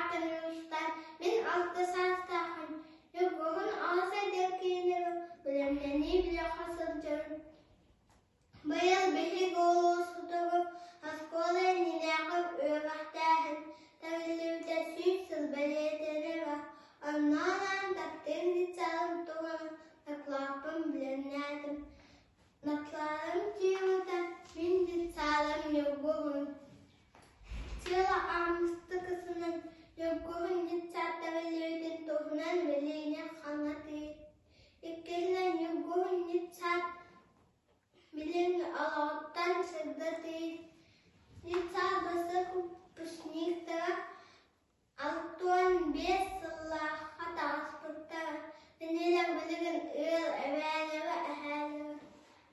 Аатым Ньургустаан, мин алта саастаахпын. Ньургуһун аҕыс эдэр киинэбэ бэлэмнэнии бөлөххө сылдьабын. Быйыл биһиги улууспутугар оскуола иннинээҕи үөрэхтээһин тэриллибитэ 100 сыл бэлиэтэнэрэ. Онно анаан таптыыр лицеым туһунан дакылааппын бэлэмнээтим. Накланым темата мин детсадым Ньургуһун. Сыала аамыстыкысынан Ньургуһун детсад тэриллибитин туһунан билиини хаҥатыы. Иккиһинэн Ньургуһун детсад билиҥҥи олоҕуттан сырдатыы. Детсад бастакы выпускниктара 65 сыллаахха таҕыспыттара. Кинилэр билигин ыал эбээлэрэ, эһээлэрэ.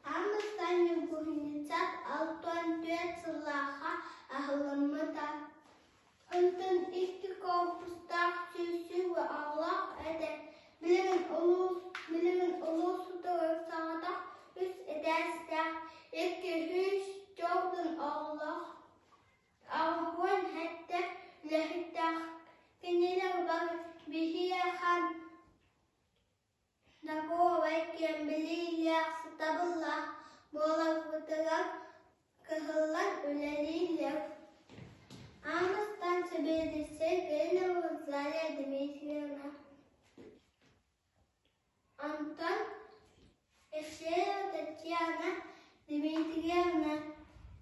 Аан бастаан Ньургуһунницат 64 сыллаахха аһыллыммыта. Онтон икки корпустаах 120 оҕолоох этэ. Билигин улуус билигин улуус утугар соҕотох үс этээстээх, 240 оҕолоох. 87 үлэһиттээх кинилэр бары биһиэхэ доруобай киэн билиилээх, сатабыллаах буоларбытыгар кыһыллан үлэлииллэр. Аан бастаан сэбиэдиссэй Кириллова Розалия Дмитриевна, Онтон Евсеева Татьяна Дмитриевна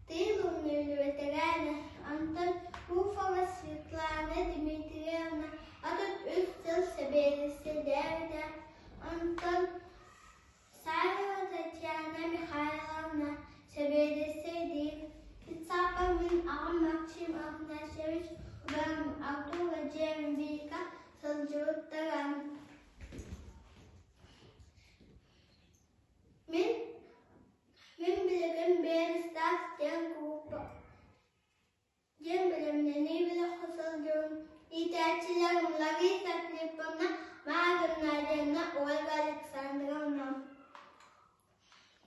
тыыл бэтэрээнэ, онтон Руфова Светлана Дмитриевна 33 сыл сэбиэдиссэйдээбитэ, онтон Савина Татьяна Михайловна сэбиэдиссэйдиир. Пиццапа мин аҕам Максим Афанасьевич убайым Артур Владимировичка сылдьыбыттара. Мин мин билигин Берестас диэн куукка диэн бэлэмнэнии бөлөххө сылдьабын. Иитээччилэрим Лариса Филипповна, Майя Геннадьевна, Ольга Александровна.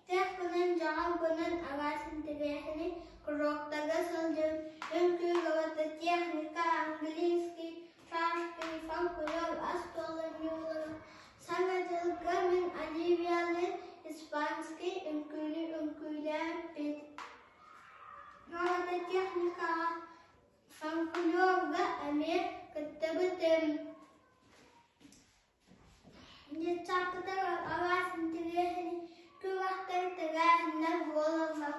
Тыахпынан, дьаҕалбынан араас интэриэһинэй куруоктарга сылдьабын. Үҥкүү робототехника, английский, шашки, фольклор, остуол оонньуулара. Саҥа дьылга мин Оливиялыын испанский үҥкүүнү үҥкүүлээбиппит. Робототехникаҕа, фольклорга эмиэ кыттыбытым. Детсадтар араас интэриэһинэй күрэхтэр тэрээһиннэр буолаллар.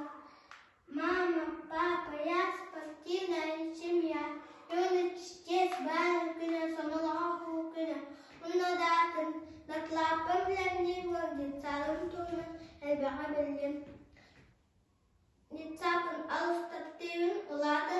Мама, папа, я спортивная семья, Юный чтец баарын күнэ, сонолоҕо куу күнэ. Онно да атын дакылааппын бэлэмниир детсадым туһунан элбэҕи биллим. Детсадпын алыс таптыыбын, улаатан